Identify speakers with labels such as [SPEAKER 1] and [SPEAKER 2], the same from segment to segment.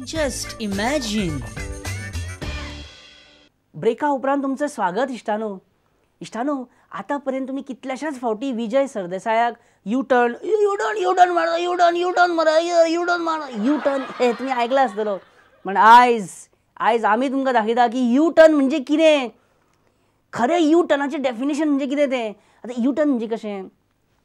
[SPEAKER 1] Just imagine.
[SPEAKER 2] ब्रेका उपरांत तुमचं स्वागत इश्टानो. इश्टानो, आतापर्यंत तुम्ही कितल्याशाच फावटी विजय सरदेसायाक U turn U turn U turn मार, यू टर्न यू टर्न मार, यू टर्न मार, यू टर्न हे तुम्ही आयकला आसतलो. पण आयज आयज आमी तुमकां दाखयता की यू टर्न म्हणजे कितें, खरें यू टर्नाचें डेफिनेशन म्हणजे कितें तें. आतां यू टर्न म्हणजे कशें,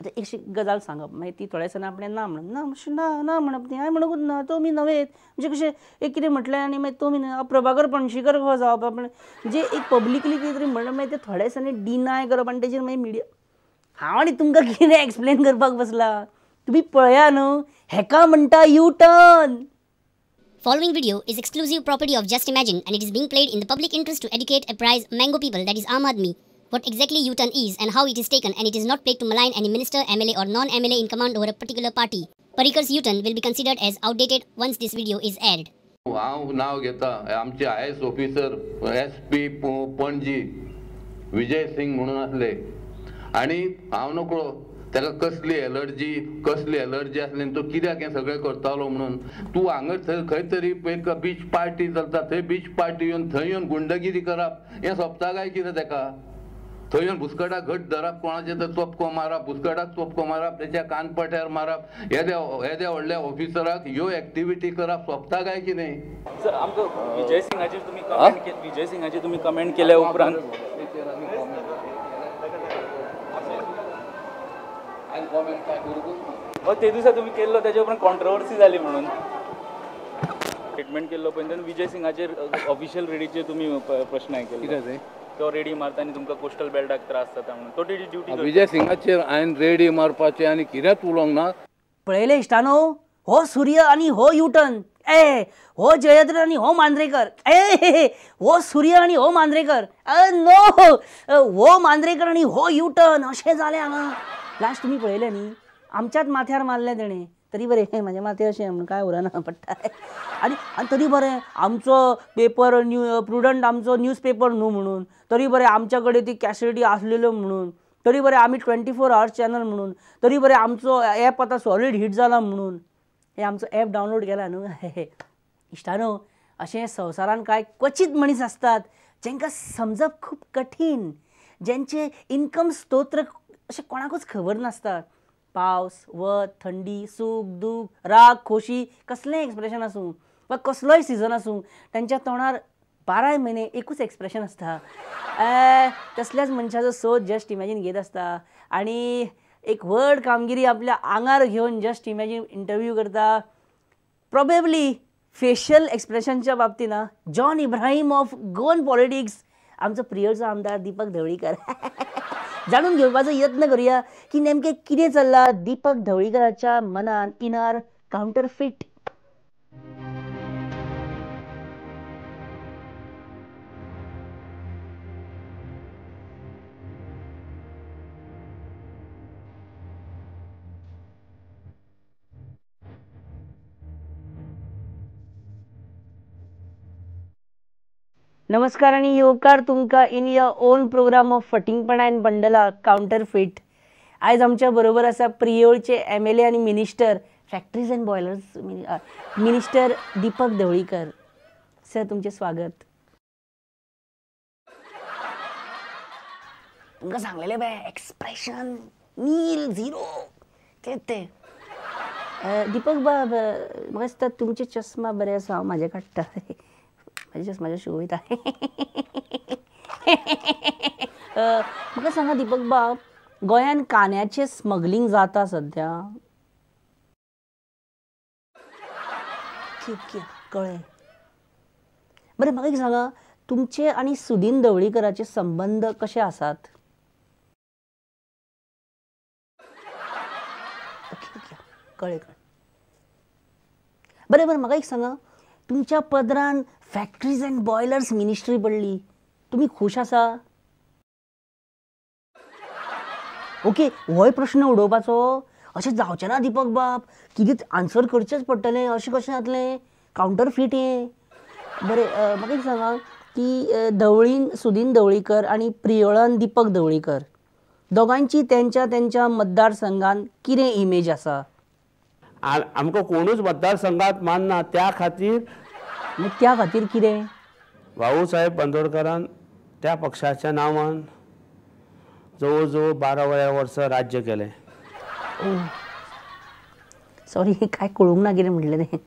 [SPEAKER 2] आतां एक गजाल सांगप, मागीर ती थोड्या दिसांनी आपणें ना म्हणप, ना मातशें ना ना म्हणप, ती हांवें म्हणकूच ना, तो मी नव्हेत म्हणजे कशें एक कितें म्हटलें आनी मागीर तो मी प्रभाकर पणशीकर कसो जावप आपणें, म्हणजे एक पब्लिकली कितें तरी म्हणलें मागीर तें थोड्या दिसांनी डिनाय करप आनी तेजेर मागीर मिडिया. हांव आनी तुमकां कितें एक्सप्लेन करपाक बसला, तुमी पळया न्हू, हेका म्हणटा U turn.
[SPEAKER 3] Following video is exclusive property of Just Imagine and it is being played in the public interest to educate, apprise Mango people, that is Aam Aadmi, what exactly U-turn is and how it is taken, and it is not played to malign any minister, MLA or non-MLA in command over a particular party. Parikar's U-turn will be considered as outdated once this video is aired.
[SPEAKER 4] हांव नाव घेता आमचे IAS officer SP Panaji Vijay Singh म्हणून आसले आनी हांव नकळो ताका कसली एलर्जी, कसली एलर्जी आसली तो कित्याक हें सगळें करतालो म्हणून. तूं हांगा थंय खंय तरी एक बीच पार्टी चलता, थंय बीच पार्टी येवन थंय येवन गुंडगिरी करप हें सोंपता काय कितें ताका? थंय येवन भुस्कटाक घट धरप, कोणाचें तर चोपको मारप, भुस्कटाक चोपको मारप, तेच्या कानपट्यार मारप, येद्या येद्या व्हडल्या ऑफिसराक ह्यो एक्टिविटी करप सोंपता काय कितें?
[SPEAKER 5] सर, आमकां विजय सिंगाचेर तुमी कमेंट, विजय सिंगाचेर तुमी कमेंट केल्या उपरांत ते दिसा तुमी केल्लो तेजे उपरांत कॉन्ट्रोवर्सी जाली म्हणून स्टेटमेंट केल्लो पळय, तेन्ना विजय सिंगाचेर ऑफिशियल रेडीचेर तुमी प्रश्न केल्लो, कितें तो रेडी मारता आनी तुमकां कोस्टल बेल्टाक त्रास जाता म्हणून तो तेजी ड्युटी.
[SPEAKER 4] विजय सिंगाचेर हांवें रेडी मारपाचें आनी कितेंच उलोवंक ना.
[SPEAKER 2] पळयलें इश्टानो, हो सूर्य आनी हो युटर्न, ए हो जयद्रथ आनी हो मांद्रेकर, ए हो सूर्य आनी हो मांद्रेकर, नो हो मांद्रेकर आनी हो युटर्न, अशें जालें हांगा. लास्ट तुमी पळयलें न्ही, आमच्याच माथ्यार मारलें तेणें, तरी बरें म्हाज्या माथ्यार अशें म्हणून कांय उरना पडटा. आनी आनी तरी बरें आमचो पेपर न्यू प्रुडंट आमचो न्यूज पेपर न्हू म्हणून, तरी बरें आमच्या कडेन ती कॅसिटी आसलेल्यो म्हणून, तरी बरें आमी 24 आवर्स चॅनल म्हणून, तरी बरें आमचो एप आतां सॉलीड हीट जाला म्हणून, हे आमचो एप डावनलोड केला न्हू. इश्टानो, अशें संवसारान कांय क्वचीत मनीस आसतात जांकां समजप खूब कठीण, ज्यांचे इनकम स्तोत्र अशें कोणाकूच खबर नासता. पावस, वत, थंडी, सूख दूख, राग, खोशी, कसलेंय एक्सप्रेशन आसूं वा कसलोय सिजन आसूं, तांच्या तोंडार 12 म्हयने एकूच एक्सप्रेशन आसता. तसल्याच मनशाचो सोद जस्ट इमॅजीन घेत आसता आनी एक व्हड कामगिरी आपल्या आंगार घेवन जस्ट इमॅजीन इंटरव्यू करता. प्रोबेबली फेशियल एक्सप्रेशनच्या बाबतींत John Ibrahim of Goan politics आमचो प्रियोळचो आमदार दीपक ढवळीकर. जाणून घेवपाचो यत्न करूया की नेमकें कितें चल्लां दीपक ढवळीकराच्या मनान इन our counterfeit. नमस्कार आनी येवकार तुमकां in your own programme of फटींगपणा आनी बंडला कावंटरफिट. आयज आमच्या बरोबर आसा प्रियोळचे MLA आनी minister, factories and boilers minister Deepak Dhavalikar. Sir, तुमचें स्वागत. तुमकां सांगलेलें बाय एक्सप्रेशन नील झिरो तें तें. दीपक बाब, म्हाका दिसता तुमचे चश्मा बरें आसा, हांव म्हाजें काडटा, म्हाजे चश्माचे शो वयता. म्हाका सांगा दीपक बाब, गोंयान कांद्याचें स्मगलिंग जाता सद्या? ओके, कळ्ळें. बरें, म्हाका एक सांगा, तुमचे आनी सुदीन ढवळीकराचे संबंद कशे आसात? ओके ओके, कळ्ळें कळ्ळें. बरें बरें, म्हाका एक सांगा, तुमच्या पदरान फॅक्टरीज अँड बॉयलर्स मिनिस्ट्री पडली, तुमी खूश आसा? ओके, होय प्रश्न उडोवपाचो अशें जावचें ना दीपक बाब, कितें आन्सर करचेंच पडटलें, अशें कशें जातलें? कावंटरफीट हें. बरें, म्हाका एक सांगा की धवळीन सुदीन ढवळीकर आनी प्रियोळान दीपक ढवळीकर दोगांची तेंच्या तेंच्या मतदारसंघान कितें इमेज आसा?
[SPEAKER 6] आमकां कोणूच मतदारसंघात मानना. त्या खातीर
[SPEAKER 2] त्या खातीर कितें
[SPEAKER 6] भाऊसाहेब बांदोडकरान त्या पक्षाच्या नांवान जवळ जवळ 12 वर्सां राज्य केलें.
[SPEAKER 2] सॉरी काय कळूंक ना कितें म्हणलें तें.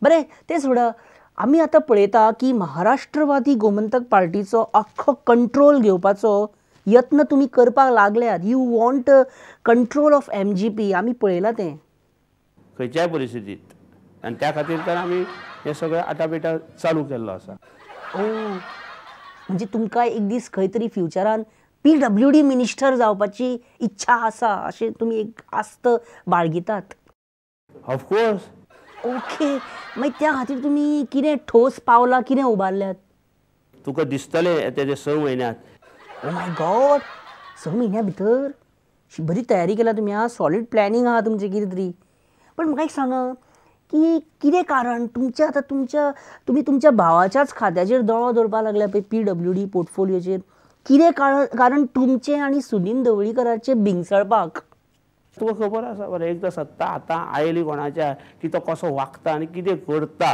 [SPEAKER 2] बरें तें सोडा, आमी आतां पळयता की महाराष्ट्रवादी गोमंतक पार्टीचो आख्खो कंट्रोल घेवपाचो यत्न तुमी करपाक लागल्यात. You want control of MGP. आमी पळयलां तें
[SPEAKER 6] खंयच्याय परिस्थितीत, आनी त्या खातीर तर आमी हें सगळें आटापिटा चालू केल्लो आसा.
[SPEAKER 2] ओ म्हणजे तुमकां एक दीस खंय तरी फ्युचरान PWD minister जावपाची इच्छा आसा अशें तुमी एक आस्त बाळगितात?
[SPEAKER 6] Of course.
[SPEAKER 2] Okay, मागीर त्या खातीर तुमी कितें ठोस पावलां कितें उबारल्यात?
[SPEAKER 6] तुका दिसतलें तेजे 6 म्हयन्यांत.
[SPEAKER 2] ओ my God, 6 म्हयन्या भितर बरी तयारी केल्या तुमी. आं, सॉलीड प्लॅनिंग आहा तुमचें कितें तरी. पण म्हाका एक सांगा की कितें कारण तुमच्या आतां तुमच्या तुमी तुमच्या भावाच्याच खात्याचेर दोळो दवरपाक लागल्या पळय PWD पोर्टफोलियोचेर, कितें कारण तुमचें आनी सुदीन ढवळीकराचें बिंगसळपाक?
[SPEAKER 6] तुका खबर आसा बरें, एकदां सत्ता आतां आयली कोणाच्या की तो कसो वागता आनी कितें करता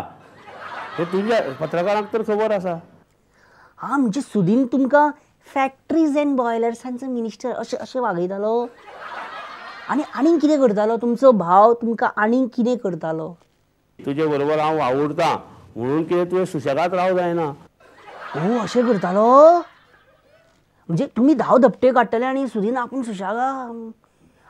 [SPEAKER 6] हें तुज्या पत्रकारांक तर खबर आसा.
[SPEAKER 2] हां, म्हणजे सुदीन तुमकां फॅक्ट्रीज एंड बॉयलर्सांचो मिनिस्टर अशें अशें वागयतालो आनी आनीक कितें करतालो तुमचो भाव? तुमकां आनीक कितें करतालो?
[SPEAKER 6] तुजे बरोबर हांव वावुरतां म्हणून कितें तुवें सुशेगाद रावंक जायना.
[SPEAKER 2] ओ अशें करतालो? म्हणजे तुमी धांव धपटे काडटले आनी सुदीन आपूण सुशेगाद.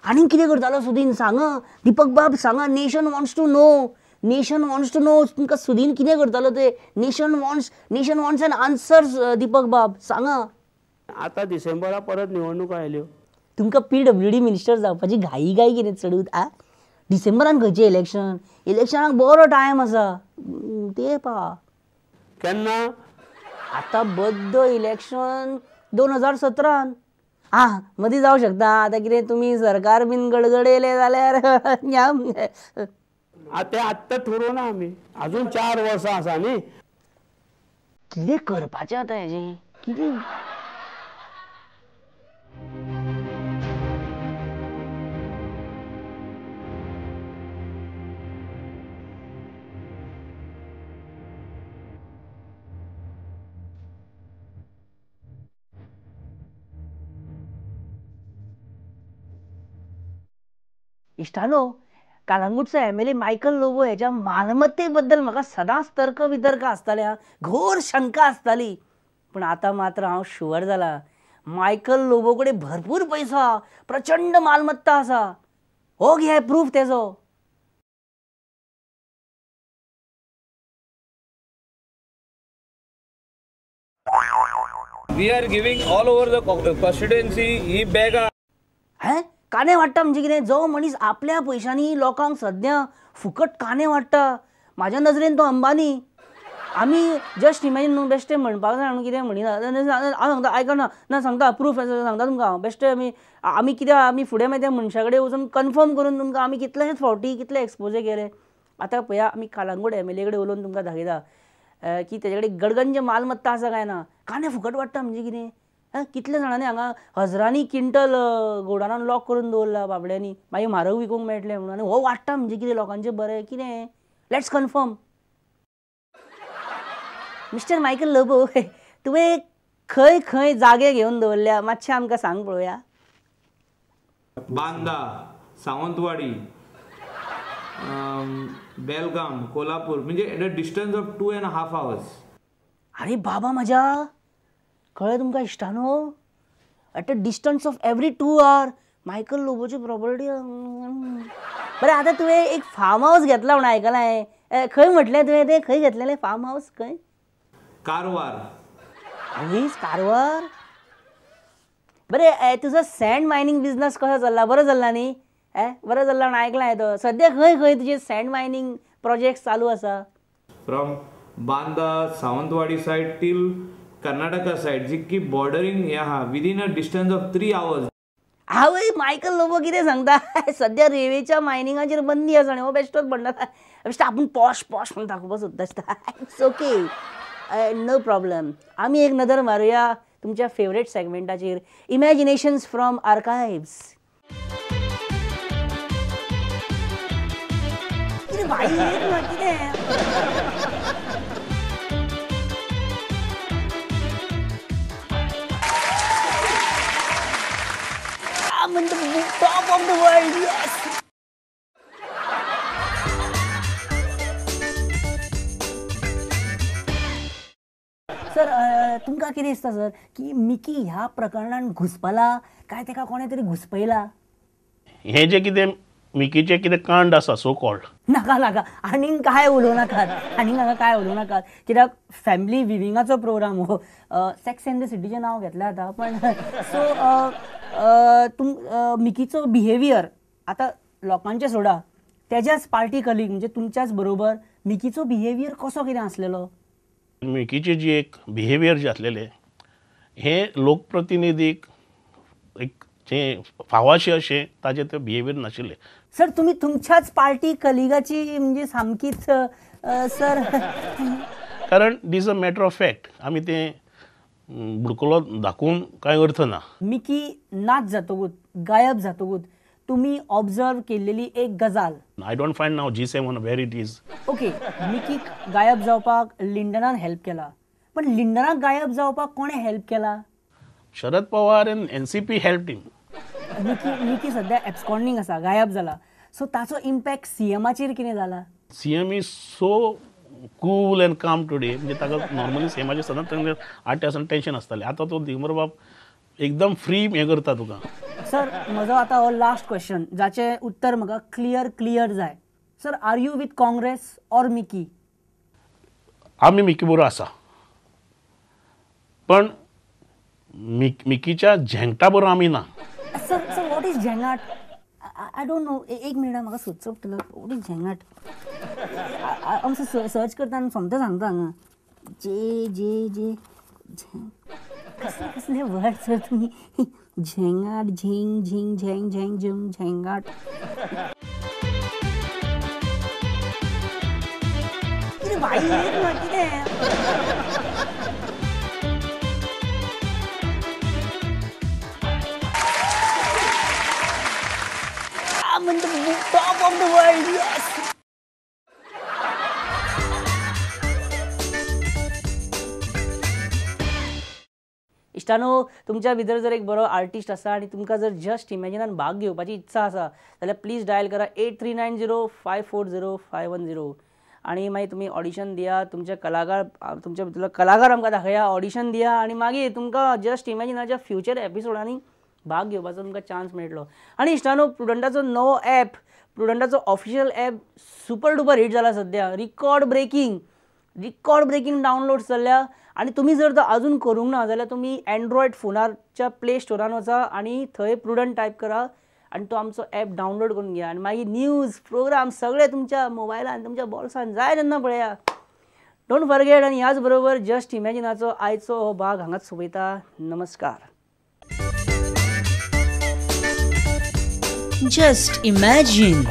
[SPEAKER 2] आनीक कितें करतालो सुदीन सांगा दीपक बाब, सांगा. Nation wants to know, nation wants to know तुमकां सुदीन कितें करतालो तें. Nation wants an answer Deepak बाब, सांगा.
[SPEAKER 6] आतां डिसेंबरा परत निवडणुको आयल्यो.
[SPEAKER 2] तुमकां PWD minister जावपाची घाई घाई कितें चडूच? आ, डिसेंबरान खंयचें इलेक्शन? इलेक्शनाक बरो टायम आसा ते पा.
[SPEAKER 6] केन्ना?
[SPEAKER 2] आतां बद्द इलेक्शन 2017. आं, मदीं जावं शकता. आतां कितें तुमी सरकार बीन गडगडयलें जाल्यार
[SPEAKER 6] तें आत्तां थारोवना आमी, अजून 4 वर्सां आसा न्ही.
[SPEAKER 2] कितें करपाचें आतां हेजें कितें? इश्टानो, कालंगूटचो MLA Michael Lobo हेच्या मालमत्ते बद्दल म्हाका सदांच तर्क वितर्क आसताले, घोर शंका आसताली. पूण आतां मात्र हांव शुवर जाला, मायकल लोबो कडेन भरपूर पयसो, प्रचंड मालमत्ता आसा. हो घे प्रूफ तेजो.
[SPEAKER 7] We are giving all over the constituency ही बॅगां.
[SPEAKER 2] हें काने वाडटा म्हणजे कितें? जो मनीस आपल्या पयशांनी लोकांक सद्या फुकट काने वाडटा, म्हाज्या नजरेन तो अंबानी. आमी जस्ट इमॅजीन न्हू बेश्टें म्हणपाक जाय म्हणून कितें म्हणिना. हांव सांगता, आयकना ना सांगता, प्रूफ सांगता तुमकां हांव. बेश्टें आमी कित्याक आमी फुडें मागीर त्या मनशा कडेन वचून कन्फर्म करून तुमकां आमी कितलेशेच फावटी कितले एक्सपोजे केले. आतां पळया आमी कालंगूट MLA कडेन उलोवन तुमकां दाखयता की तेजे कडेन गडगंज मालमत्ता आसा काय ना. काने फुकट वाडटा म्हणजे कितें? कितले जाणांनी हांगा हजरांनी क्विंटल गोडानान लॉक करून दवरला बाबड्यांनी, मागीर म्हारग विकूंक मेळटलें म्हणून. आनी हो वाडटा म्हणजे कितें लोकांचें बरें कितें? Let's confirm. Mister Michael Lobo, तुवें खंय खंय जागे घेवन दवरल्या मातशें आमकां सांग पळोवया.
[SPEAKER 7] बांदा, सावंतवाडी, बेलगाम, कोल्हापूर, म्हणजे at a distance of 2.5 hours.
[SPEAKER 2] अरे बाबा म्हज्या, कळ्ळें तुमकां इश्टानो? At a distance of every 2 hour Michael लोबोची property. बरें, आतां तुवें एक फार्म हावस घेतला म्हणून आयकलां हांवें. खंय म्हटलें तुवें तें? खंय घेतलेलें फार्म हावस? खंय?
[SPEAKER 7] कारवार.
[SPEAKER 2] आवयस, कारवार. बरें, तुजो सँड मायनींग बिजनस कसो चल्ला? बरो चल्ला न्ही? बरो चल्ला म्हणून आयकलां हांवें. तो सद्या खंय खंय तुजे सँड मायनींग प्रोजेक्ट चालू आसा?
[SPEAKER 7] From Banda, Sawantwadi side till Karnataka side, जितकी बॉर्डरिंग हे आहा, within a distance of 3 hours.
[SPEAKER 2] आवय, मायकल लोबो कितें सांगता? सद्या रेवेच्या मायनिंगाचेर बंदी आसा आनी हो बेश्टोच म्हणटा. बेश्टो आपूण पॉश पॉश म्हणून दाखोवपाक सोदता दिसता. It's okay, no problem. आमी एक नदर मारुया तुमच्या फेवरेट सेगमेंटाचेर, इमॅजिनेशन्स फ्रॉम आर्कायव्स. कितें भाई कितें I'm in the top of the world, yes! Sir तुमकां कितें दिसता सर की मिकी ह्या प्रकरणान घुसपला काय तेका कोणें तरी घुसपयला?
[SPEAKER 6] हें जें कितें मिकीचें कितें कांड आसा सो कॉल्ड,
[SPEAKER 2] नाका नाका आनीक काय उलोवं नाकात, आनीक हांगा काय उलोवं नाकात, कित्याक फॅमिली विविंगाचो प्रोग्राम हो. सेक्स एंड the सिटीचें नांव घेतलें आतां पण सो तुम मिकीचो बिहेवियर आतां लोकांचें सोडा, तेज्याच पार्टी कलीग म्हणजे तुमच्याच बरोबर मिकीचो बिहेवियर कसो कितें आसलेलो?
[SPEAKER 6] मिकीची जी एक बिहेवियर जे आसलेलें हें लोकप्रतिनिधीक एक जें फावाशें अशें ताजें तें बिहेवियर नाशिल्लें.
[SPEAKER 2] सर तुमी तुमच्याच पार्टी कलिगाची म्हणजे सामकीच सर,
[SPEAKER 6] कारण this a matter of fact, आमी तें बुडकुलो दाखोवन कांय अर्थ ना.
[SPEAKER 2] मिकी नाच जातकूच, गायब जातकूच तुमी ऑब्जर्व केल्लेली एक गजाल?
[SPEAKER 6] I don't find now G7 where it is.
[SPEAKER 2] Okay, मिकीक गायब जावपाक लिंडनान हेल्प केला, पण लिंडनाक गायब जावपाक कोणें हेल्प केला?
[SPEAKER 6] Sharad Pawar and NCP help him.
[SPEAKER 2] Mickey सद्या एब्सकॉन्डिंग आसा, गायब जाला, सो ताचो इम्पॅक्ट सीएमाचेर कितें जाला?
[SPEAKER 6] CM is so cool and calm today, म्हणजे ताका नॉर्मली सीएमाचेर सदांच 8 आसतना टेन्शन आसतालें, आतां तो दिगंबर बाब एकदम फ्री हें करता तुका.
[SPEAKER 2] सर म्हजो आतां हो लास्ट क्वेश्चन जाचें उत्तर म्हाका क्लियर क्लियर जाय. Sir, are you with Congress or Mickey?
[SPEAKER 6] आमी मिकी बरोबर आसा, पण मिकीच्या झेंगटा बरोबर आमी ना.
[SPEAKER 2] Sir sir what is झेंगाट? I don't know. एक मिनट म्हाका सोदचो पडटलो. What is झेंगाट? हांव सर्च करता आनी सोमतें सांगता हांगा. जे जे जे कसले कसले वर्ड सर तुमी? झेंगाट, झिंग झिंग झेंग झेंग झुंग झेंगाट. कितें भाई कितें? I'm in the top of the world, yes! इश्टानो, तुमच्या भितर जर एक बरो आर्टिस्ट आसा आनी तुमकां जर जस्ट इमॅजिनान भाग घेवपाची इत्सा आसा जाल्यार प्लीज डायल करा 8390 540 510 आनी मागीर तुमी ऑडिशन दिया, तुमचे कलाकार तुमच्या भितरलो कलाकार आमकां दाखया, ऑडिशन दिया आनी मागीर तुमकां जस्ट इमॅजिनाच्या फ्युचर एपिसोडांनी भाग घेवपाचो तुमकां चान्स मेळटलो. आनी इश्टानो, प्रुडंटाचो नवो app, प्रुडंटाचो official app super duper hit जाला सद्या. रिकॉर्ड ब्रेकींग डावनलोड चल्ल्या आनी तुमी जर तो अजून करूंक ना जाल्यार तुमी एंड्रॉयड फोनारच्या प्ले स्टोरान वचा आनी थंय प्रुडंट टायप करा आनी तो आमचो एप डावनलोड करून घेया आनी मागीर न्यूज प्रोग्राम सगळे तुमच्या मोबायलान तुमच्या बोल्सान जाय तेन्ना पळया. Don't forget. आनी ह्याच बरोबर जस्ट इमॅजिनाचो आयचो हो भाग हांगाच सोंपयता. नमस्कार.
[SPEAKER 1] Just imagine.